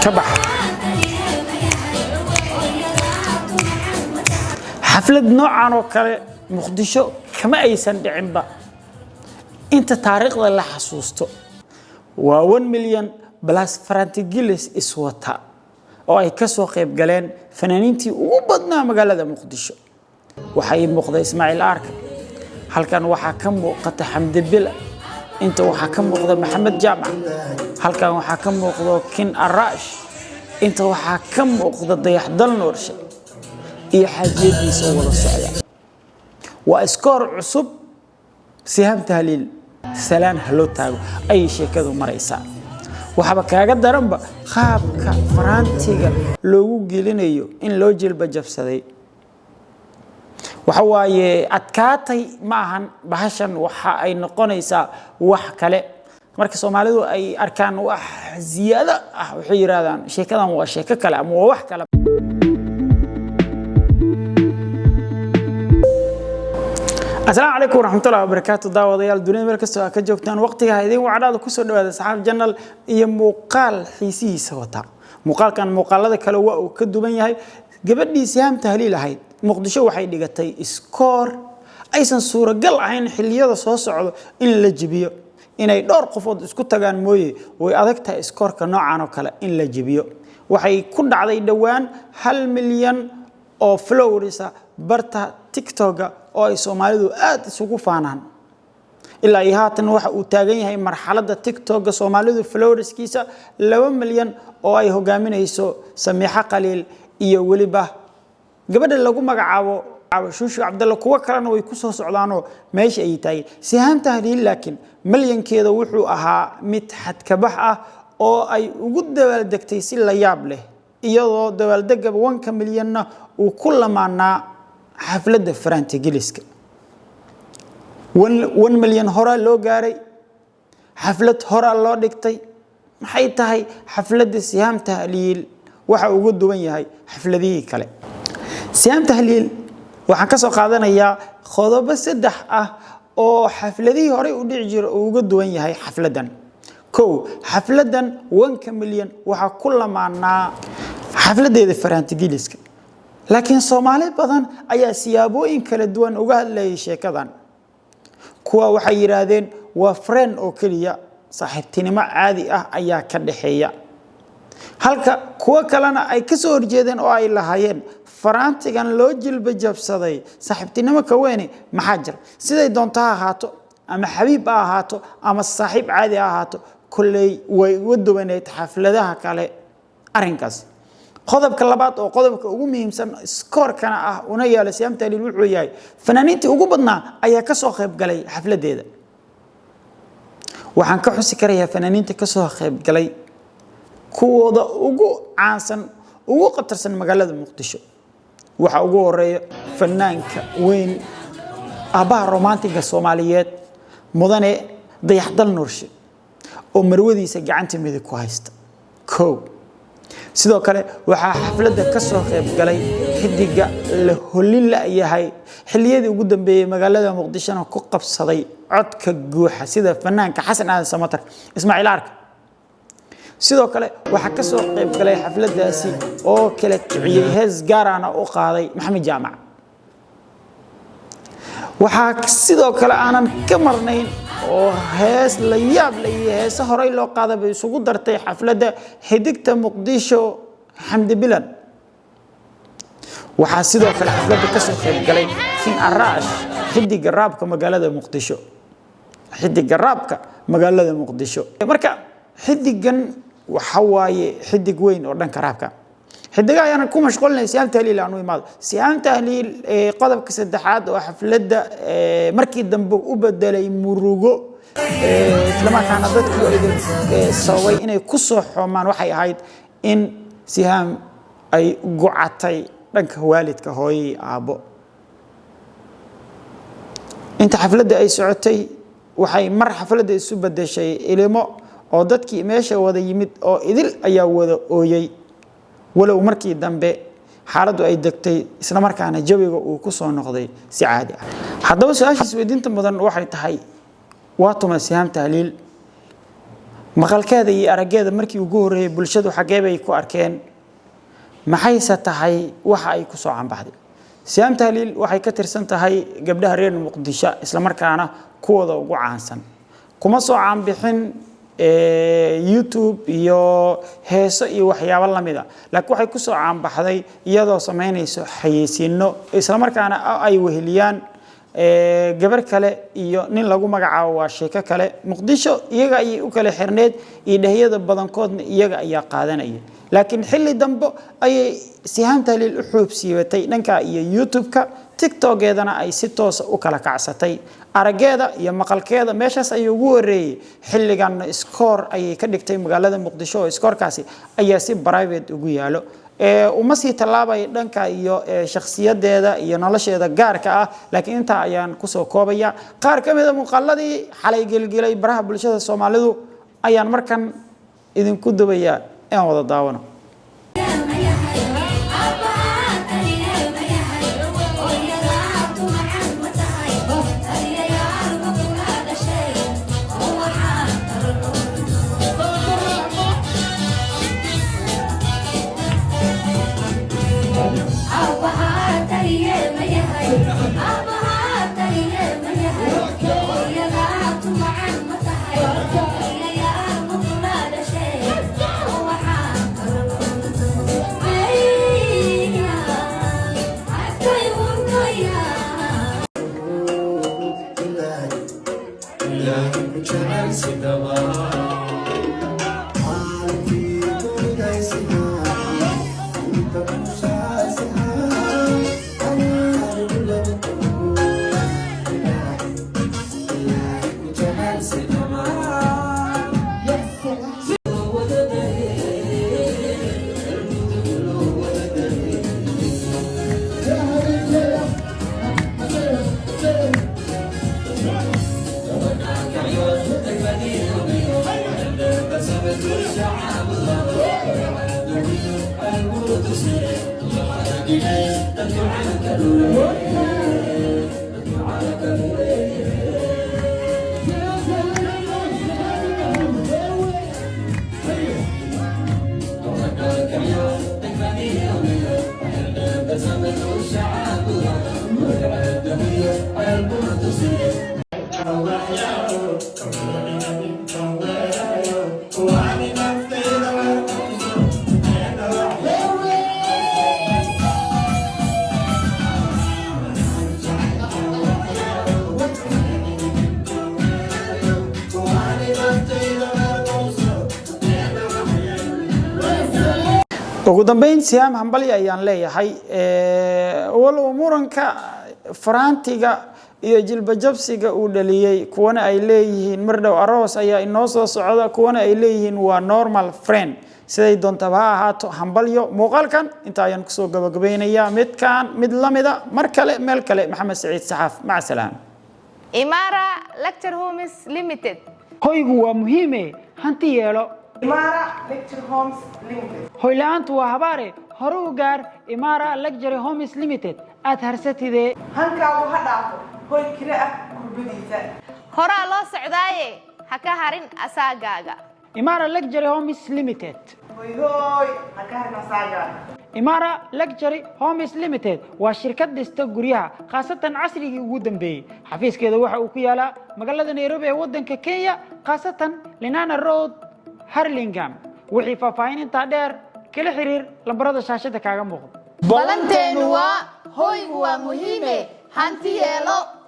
Ka bax. Xaflad noocan oo kale Muqdisho kama aysan dhicinba inta taariikhda la xasuusto. Waa 1 million plus farantigilis iswata oo ay ka soo qayb galeen fanaaniintii ugu badnaa magaalada Muqdisho. Waxaa ii muuqda Ismaaciil Aarka halkan, waxaa ka muuqata Xamdi Bila, inta waxaa ka muuqda Maxamed Jaamac, halkan waxaa ka muuqda Kin Araash, inta waxaa ka muuqda Dayaxdal Noorshe iyo xaajiyadiisa oo wada socda. Waa iskoor cusub. Sihaam Tahliil salaan ha loo taago ayay sheekadu maraysaa. Waxaaba kaaga daranba qaabka faraantiga loogu gelinayo in loo jilba jabsaday. Waxa waaye adkaatay ma ahan bahashan, waxa ay noqonaysaa wax kale. Marka Soomaalidu ay arkaan wax ziyaado ah, waxay yidhahdaan sheekadan waa sheeko kale ama waa wax kale. Asalaamu calaykum waraxmatullahi wabarakaatu. Daawadayaal dunida meel kastoo aad ka joogtaan, waqtiga ha idiin wacdhaada. Kusoo dhawaada Saxaaf Channel iyo muuqaal xiisihiisa wata. Muuqaalkan muuqaalada kale waa uu ka duwan yahay. Gabadhii Sihaam Tahliil ahayd Muqdisho waxay dhigatay iskoor aysan suuragal ahayn xilliyada soo socdo in la jebiyo. Inay dhowr qofood isku tagaan mooye, way adag tahay iskoorka noocan oo kale in la jebiyo. Waxay ku dhacday dhowaan 1 milyan oo followers barta TikToka oo ay Soomaalidu aad isugu faanaan. Ilaa iyo haatan waxa uu taagan yahay marxaladda TikToka Soomaalidu followerskiisa 2 milyan oo ay hogaaminayso Samiixo Khaliil iyo weliba gabadha lagu magacaabo Shuushu Cabdalle. Kuwo kalena way ku soo socdaanoo meesha ay taageen Sihaam Tahliil, laakiin milyankeeda wuxuu ahaa mid xadkabax ah oo ay ugu dabaaldegtay si la yaab leh, iyadoo dabaaldega 1-ka milyanna uu ku lamaanaa xafladda farantigeliska. 1 milyan horaa loo gaaray, xaflad horaa loo dhigtay. Maxay tahay xafladda Sihaam Tahliil waxa ugu duwan yahay xafladihii kale? Sihaam Tahliil waxaan ka soo qaadanayaa qodobo saddex ah oo xafladihii horey u dhici jira uu uga duwan yahay xafladdan. Kow, xafladdan 1-ka milyan waxaa ku lamaanaa xafladdeeda farantigeliska, laakiin Soomaali badan ayaa siyaabooyin kala duwan uga hadlayay sheekadan. Kuwa waxay yidhaahdeen waa friend oo keliya, saaxiibtinimo caadi ah ayaa ka dhaxeeya, halka kuwo kalena ay ka soo horjeedeen oo ay lahaayeen faraantigan loo jilba jabsaday saaxiibtinimo ka weyne maxaa jira? Siday doonto ha ahaato, ama xabiib ha ahaato ama saaxiib caadi ha ahaato, kolley way uga duwaneyd xafladaha kale arrinkaas. Qodobka labaad oo qodobka ugu muhiimsan iskoorkana ah una yaala Sihaam Tahliil wuxuu yahay fanaaniintii ugu badnaa ayaa ka soo qayb galay xafladdeeda. Waxaan ka xusi karayaa fanaaniinta ka soo qayb galay kuwooda ugu caansan, ugu khatarsan magaalada Muqdisho. Waxaa ugu horeeya fanaanka weyn, aabbaha romantiga Soomaaliyeed, mudane Dayaxdal Nuurshe oo marwadiisa gacanta midig ku haysta. Kow, sidoo kale waxaa xafladda ka soo qayb galay xidiga la holin la-yahay xilliyadii ugu dambeeyey magaalada Muqdishona ku qabsaday codka guuxa sida fanaanka Xasan Aadan Samatar, Ismaaciil Arka. Sidoo kale waxaa ka soo qayb galay xafladdaasi oo kala kiciyey, hees gaarana u qaaday, Maxamed Jaamac. Waxaa sidoo kale aanan ka marnayn oo hees la yaab la iyo heese horey loo qaada bay isugu dartay xafladda xidigta Muqdisho, Xamdi Bilan. Waxaa sidoo kale xafladda ka soo qayb galay King Araash, xidiga raabka magaalada Muqdisho, xidiga raabka magaalada Muqdisho. Marka xidigan waxa waaye xidig weyn oo dhanka raabka. Xidigaha ayaanan ku mashquulinay, Sihaam Tahliil aanu imaado. Sihaam Tahliil, qodobka saddexaad oo xafladda markii dambe u bedelay murugo, islamarkaana dadkii idin sababay inay ku soo xoomaan, waxay ahayd in Sihaam ay gocatay dhanka waalidka, hooyay, aabbo. Inta xafladda ay socotay waxay mar xafladda isu bedeshay ilimo, oo dadkii meesha wada yimid oo idil ayaa wada ooyey, walow markii dambe xaaladdu ay degtay, isla markaana jawiga uu ku soo noqday si caadi ah. Haddaba su-aasha isweydiinta mudan waxay tahay: waa tuma Sihaam Tahliil? Maqalkeeda iyo araggeeda markii ugu horreeyey bulshadu xaggee bay ku arkeen? Maxayse tahay waxa ay ku soo caanbaxday? Sihaam Tahliil waxay ka tirsan tahay gabdhaha reer Muqdisho, islamarkaana kuwooda ugu caansan. Kuma soo caanbixin YouTube iyo heeso iyo waxyaabo lamida, laakiin waxay kusoo caanbaxday iyadoo samaynayso xayeysiino, islamarkaana ay weheliyaan gabar kale iyo nin lagu magacaabo. Waa sheeko kale. Muqdisho iyaga ayay u kala xirneed iyo dhahyada badankoodna iyaga ayaa qaadanaya, laakiin xilli dambe ayay Sihaam Tahliil u xuub siibatay dhanka iyo YouTube-ka, TikTokeedana ay si toosa u kala kacsatay. Araggeeda iyo maqalkeeda meeshaas ayuu ugu horeeyey. Xilliganna iskoor ayay ka dhigtay magaalada Muqdisho, oo iskoorkaasi ayaa si private ugu yaalo. Uma sii tallaabaya dhanka iyo shakhsiyadeeda iyo nolosheeda gaarka ah, laakiin intaa ayaan kusoo koobaya. Qaar ka mida muuqaaladii xalay gelgelay baraha bulshada Soomaalidu ayaan markan idinku dubayaa inaan wada daawano. Ugu dambeyn, Sihaam hambalya ayaan leeyahay. Walow muranka faraantiga iyo jilbajabsiga uu dhaliyey, kuwana ay leeyihiin mar dhow aroos ayaa inoo soo socda, kuwana ay leeyihiin waa normal friend, siday doontaba ha ahaato, hambalyo. Muuqaalkan inta ayaan kusoo gabagabeynayaa. Midkan mid lamida mar kale, meel kale, Maxamed Saciid Saxaaf, maca salaam. Imara Luxury Homes Limited. Hoygu waa muhiime, hanti yeelo. Imara Luxury Homes Limited. Hoyla-aantu waa habaare, hore u gaar Imara Luxury Homes Limited aad harsatidee. Hankaagu ha dhaafo hoy kira ah kurbadiisa. Horaa loo socdaaye, ha ka harin asaagaaga. Imara Luxury Homes Limited. Hoy hoy, ha ka harin asaagaaga. Imara Luxury Homes Limited waa shirkad dhista guryaha, khaasatan casrigii ugu dambeeyey. Xafiiskeeda waxa uu ku yaalaa magaalada Nairobi ee waddanka Kenya, khaasatan Lenana Road, Hurlingham. Wixii faahfaahin intaa dheer, kala xiriir lambarada shaashada kaaga muuqda. Ballanteenu waa hoygu waa muhiime, hanti yeelo.